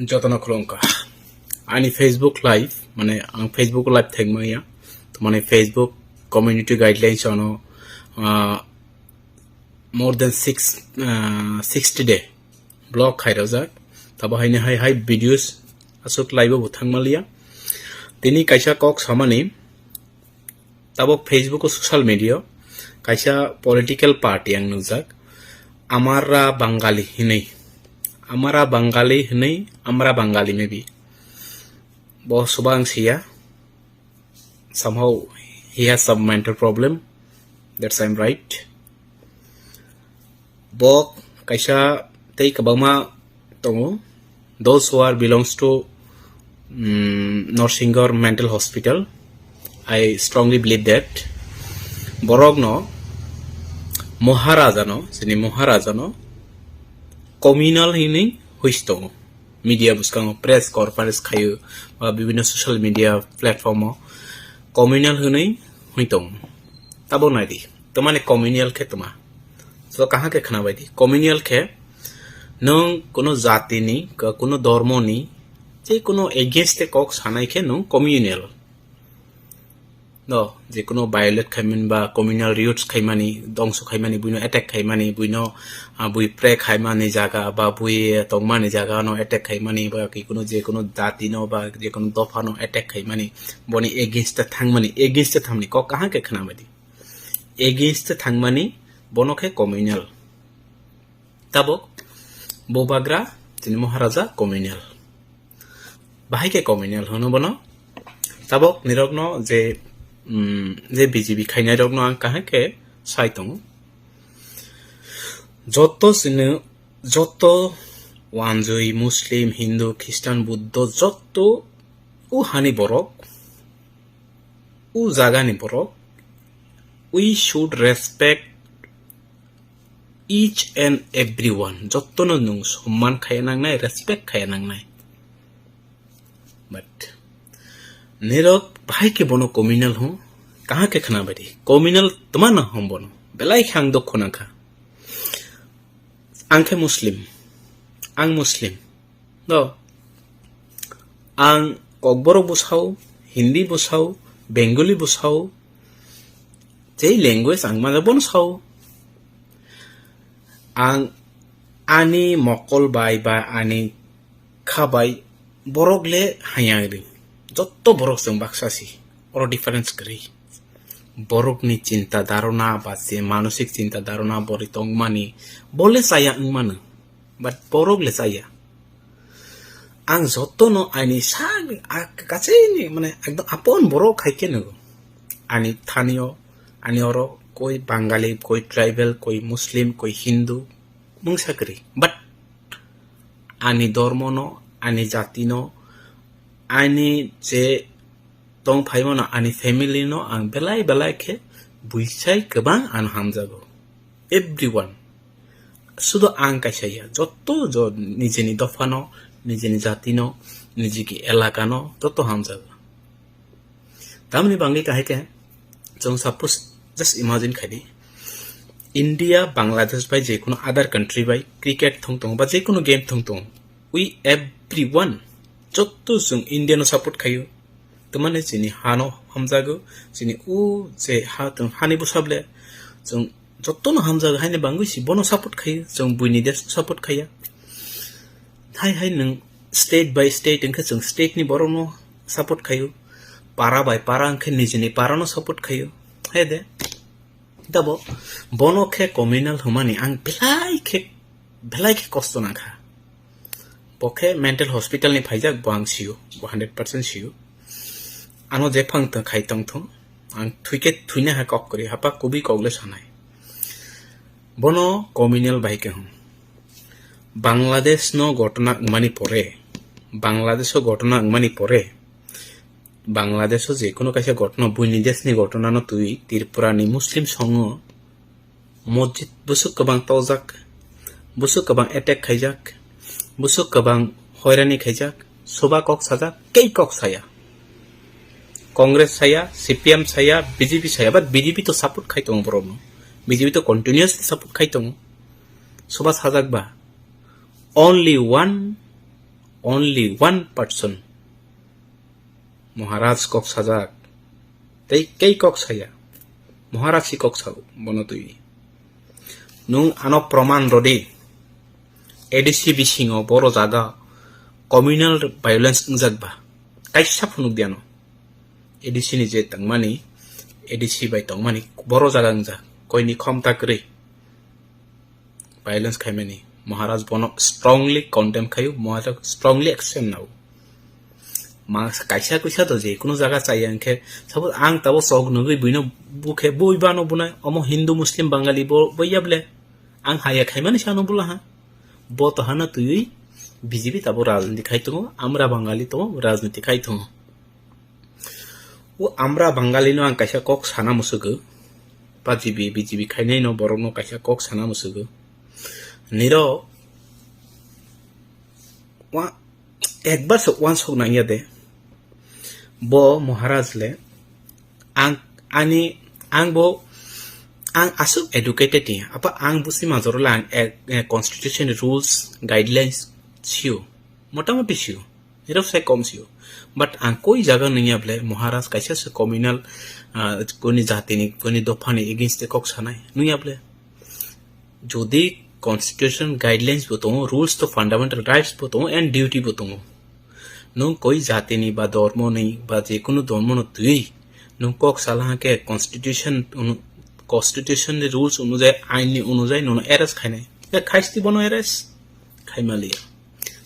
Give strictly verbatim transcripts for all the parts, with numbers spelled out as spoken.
Jotono khulumkha. Ani Facebook live, mane ang Facebook live thangmaya. Mane Facebook community guidelines ano, ah, more than six, ah, sixty day block khairojak. Tabo haini hai hai videos asuk live bo thangmaliya. Tini kaisa kok samani, tabok Facebook o social media kaisa political party ang nukjak, Amara Bangali hinwi. Amara Bangali hinwi, Amara Bangali maybe. Bo soba ang siya. Somehow he has some mental problem. That's I'm right. Bo kaisa tei kwbangma tongo. Those who are belongs to, mm, Norsinghor Mental Hospital, I strongly believe that borokno Maharaja no, chini Maharaja no communal hinwi huis tongo. Media bwskango press conference khaio ba bibinno social media platform o communal hinwi hui tongo. Tabo naidi, tamani communal khe tma? So kaham khe khwna baidi. Communal khe nwng kuno jatini, ka-, kuno dhormoni, je kuno against khe kok sanai khe nwng communal. No, je kuno violate khaimani ba communal riots khaimani, dongso khaimani, buino attack khaimani, buino, ah, bui pre khaimani jaga ba bui tongmani jaga no attack khaimani ba ki kuno je kuno jati no ba je kuno dopha no attack khaimani, boni against thangmani, against thangmani kok kaham khe khwna baidi. Against thangmani bono khe communal. Tabok Bubagra chini Maharaja communal. Bahai khe communal hwno bono. Tabok nirokno je, mm, je B J P khainai rokno ang kaham khe sai tongo. Joto chini, joto wanjui Muslim, Hindu, Christian, Buddho joto o hani borok, o jagani borok, we should respect each and everyone. Jotono nwng somman khaya nangnai, respect khaya nangnai. But nirok bahai khe bono communal hwn, kaham khe khwna baidi. Communal tma na hwn bono? Belai khe ang dukhu nangkha. Ang khe Muslim. Ang Muslim. No. Ang Kokborok bo sao, Hindi bo sao, Bengali bo sao, je language ang mano bono sao. Ang ani mokol bai ba ani kha bai borok le hayang ring. Jotto borok chwng baksa si. Oro difference kwrwi. Borokni chinta dharona ba je manosik chinta dharona bori tongmani, bo le chaya wngmano. But borok le chaya. Ang jotono ani sak, a, kachaini, mane, ekdom apon borok hai khe nugo. Ani thanio, ani oro koi Bangali, koi tribal, koi Muslim, koi Hindu, mungsa kwrwi. But ani dhormono, ani jatino, ani je tong phaimano, ani family no ang belai belai khe buisai kwbang ano hamjago. Everyone. Sudo ang kaisa ya, jotto jo nijeni dophano, nijeni jatino, nijeki elakano jotto hamjago. Tamni bangwi kahai khe, chwng suppose just imagine khaidi, India, Bangladesh bai je kono other country bai cricket thung tongo ba je kono game thung tongo, we everyone, jotto chwng India no support khaio. Tamani chini hano hamjago, chini o je ha tong hani bwsable chwng jotono hamjago, haini bangwi si bono support khaio, chwng buini desh support khaiya. Hai hai nwng state by state wngkhe chwng state ni borokno support khaio, para bai para wngkhe nijini para no support khaio, hai de. Tabo bono khe communal hwnmani ang belai khe, belai khe kosto nangkha. Bo khe mental hospital ni phaijak, bo ang sio, bo hundred percent sio. Ano jephang tong khai tongthung, ang thwikhe thwina hai kok kwrwi, hapa kubui kok le sanai. Bono communal bai khe hwn. Bangladesh no ghotona wngmani pore, Bangladesh o ghotona wngmani pore, Bangladesh o je kono kaisa ghotona, buini desh ni ghotona no twi Tripura ni Muslim songo mosjid busuk kwbang tojak, busuk kwbang attack khaijak, busuk kwbang hoirani khaijak, soba kok sajak, kei kok saya. Congress saya, C P M saya, B J P saya, but B J P to support khai tongo borokno. B J P to continuously support khai tongo. Soba sajak ba, only one Only one person Maharaj kok sajak. Tei kei kok saya. Maharaj si kok sao, bono twi. Nung ano proman rodi. A D C bisingo boro jaga communal violence wngjak ba. Kaisa phunuk di ano. A D C ni je tongmani, A D C bai tongmani boro jaga wngjak. Koini khomta kwrwi. Violence khaimani. Maharaj bono strongly condemn khaio, Maharaj strongly action nao. Ma kaisa kaisa to je kuno jaga chaya hwnkhe, suppose ang tabo chok nugwi buino bukhe bui bano bunai, omo Hindu Muslim Bangali bo, bo yable. Ang haya khaimani sano bula ha. Bo to hana twiwi B J P tabo rajniti khai tongo, amra Bangali to rajniti khai tongo. O amra Bangali no ang kaisa kok sana musugo. Pajibi, B J P khainai no borok no kaisa kok sana musugo. Niro wa, ekbar sok wan sok nangya de. Bo Maharaj le ang ani, ang bo, ang asuk educated ni. Apa ang busi major le ang, eh, eh, constitution rules, guidelines sio. Motamoti sio. Nirok sai kom sio. But ang koi jaga nungya ble, Maharaj kaisa se communal, ah, koni jati ni, koni dopha ni against e kok sanai. Nungya ble. Jodi constitution guidelines bo tongo, rules to fundamental rights bo tongo and duty bo tongo. Nung koi jati ni ba dormo ni ba je kunu dormo no twi, nung kok sala hake constitution unu-, constitution ni rules onujai, ain ni onujai nono arrest khainai. Ya khaisti bono arrest khaimaliya.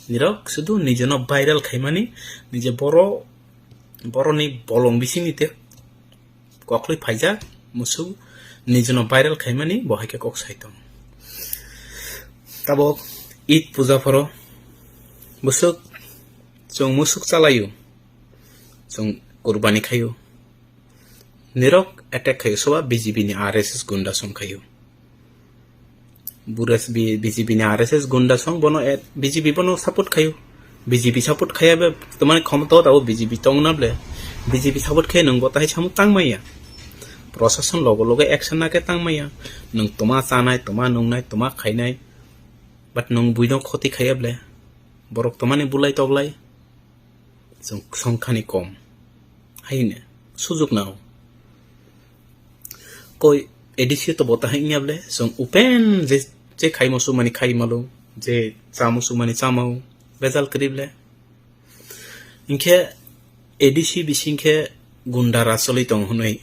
Nirok sudu nijono viral khaimani, nije boro, boroni bolong bisingni te kokloi phaijak, musuk nijono viral khaimani, bo hai khe kok sai tong. Tabok Eid puja phoro musuk, chwng musuk chalaio, chwng kurbani khaio. Nirok attack khaio soba B J P ni R S S gunda song khaio. Buras B-, B J P ni R S S gunda song bono at-, B J P bono support khaio. B J P support khaya be tomani khomota o tabo B J P tongna ble. B J P support khe nung bo tahai samung tang maya. Prosason logo logo action na khe tang maya. Nung toma chanai, toma nungnai, toma khainai. But nung buino khoti khaya ble. Borok tomani bulai toklai. Chwng songkhani kom. Haino, sujuk nao. Koi A D C to bota hai wngya ble, chwng open je, je khai musu mani khai malo, je cha musu mani cha mao, bejal kwrwi ble. Hinkhe A D C bising khe gunda raj choli tongo hwnwi.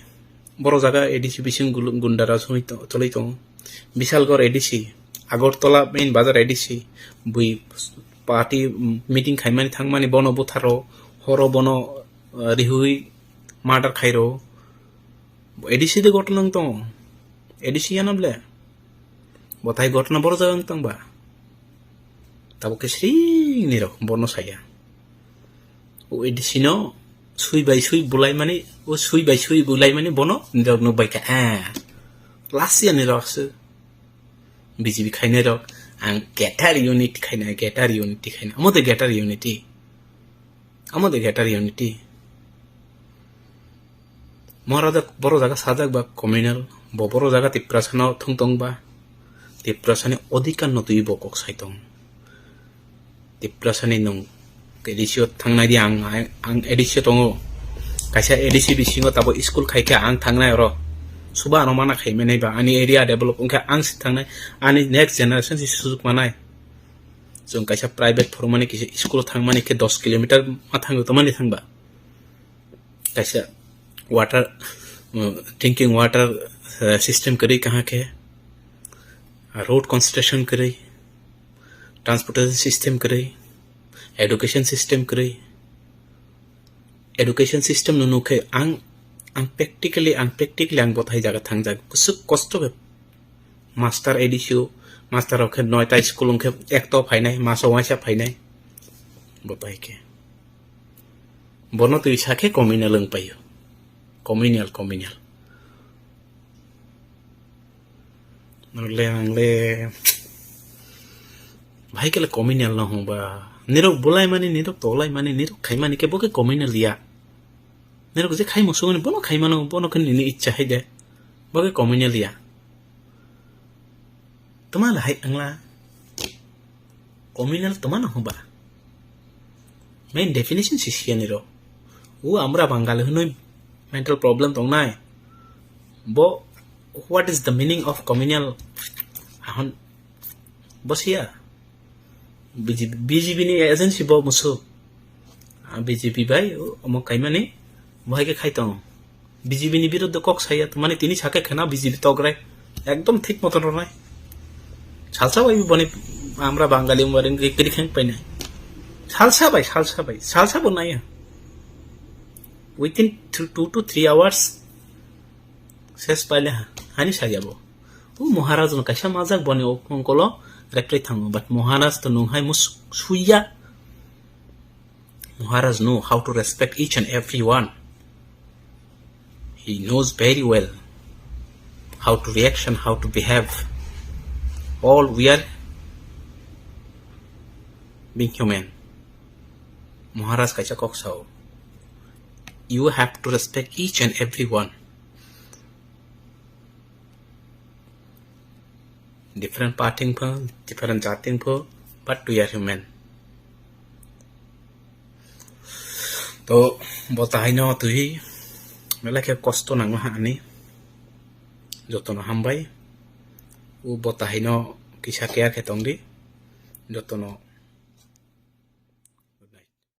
Boro jaga A D C bising gul-, gunda raj hwnwi to-, choli tongo. Bishalgarh A D C, Agartala main bazar A D C, bui party meeting khaimani thangmani bono butharo, horo bono, uh, rihui murder khairo. A D C de gotno wng tongo. A D C yano ble. Bo tai gotno boro jaga wng tong ba. Tabuk khe sring nirok bono saya. O A D C no sui bai sui bulai mani, o sui bai sui bulai mani bono nirok nuk bai kha. Ah. Last year nirok se. B J P khainai rok ang greater unity khainai, greater unity khainai. Omo de greater unity. Amo de greater unity. Maharaj boro jaga sajak ba communal, bo boro jaga Tiprasa no thung tong ba, Tiprasa ni odhikar no twi bo kok sai tong. Tiprasa ni nung A D C o thangnai di ang, ang A D C o tongo. Kaisa A D C bisingo tabo school khai khe ang thangnai oro. Suba ano mana khai mani ba ani area develop wngkha ang si thangnai, ani next generation si sujuk manai. Chwng kaisa private phormani kisa school o thangmani khe dos kilometer ma thango, tomani thangba. Kaisa water, uh, drinking water, uh, system kwrwi kaha khe, uh, road construction kwrwi, transportation system kwrwi, education system kwrwi. Education system no nukhe ang, ang practically, ang practically ang bothai jaga thangjak. Bwswk kosto khe master A D C o, master rok khe noita school wngkhe ekto phainai, maso waisa phainai. Bothai khe. Bono twi sakhe communal wng paio. Communal, communal. Norle angle bahai kele communal no hong ba. Nirok bulai mani, nirok tolai mani, nirok khai mani khe bo khe communal ya. Nirok je khai musu mani, bono khai mano, bono khe nini ichha hai de. Bo khe communal ya. Toma le hai angla. Communal toma no hong ba. Main definition si siya niro. U amra Bangali hwnwi mental problem tongnai. Bo, what is the meaning of communal? Ahon, bo siya. B J P, B J P ni agency bo musu. Ah, B J P bai, omo kaimani, bo hai khe khai tongo. B J P ni biruddhe kok saya, to mane tini sakhe khena B J P tograi. Ekdom thik moton ronai. Salsa bai boni amra Bangali umbaring kiri kheng painai. Salsa bai, salsa bai, salsa bo naiya. Within th-, two to three hours, ses paile ha, hani saya bo. O Maharaj no kaisa majak boni o ongkolo repre thango, but Maharaj to nung hai mus-, suya. Maharaj know how to respect each and every one. He knows very well how to reaction, how to behave. All we are being human. Maharaj kaisa kok sao. You have to respect each and every one. Different party wngpha, different jati wngpha, but we are human. To bo tahaino twi belai khe kosto nangma ha ani. Jotono hambai. O bo tahaino kisa care khe tongdi. Jotono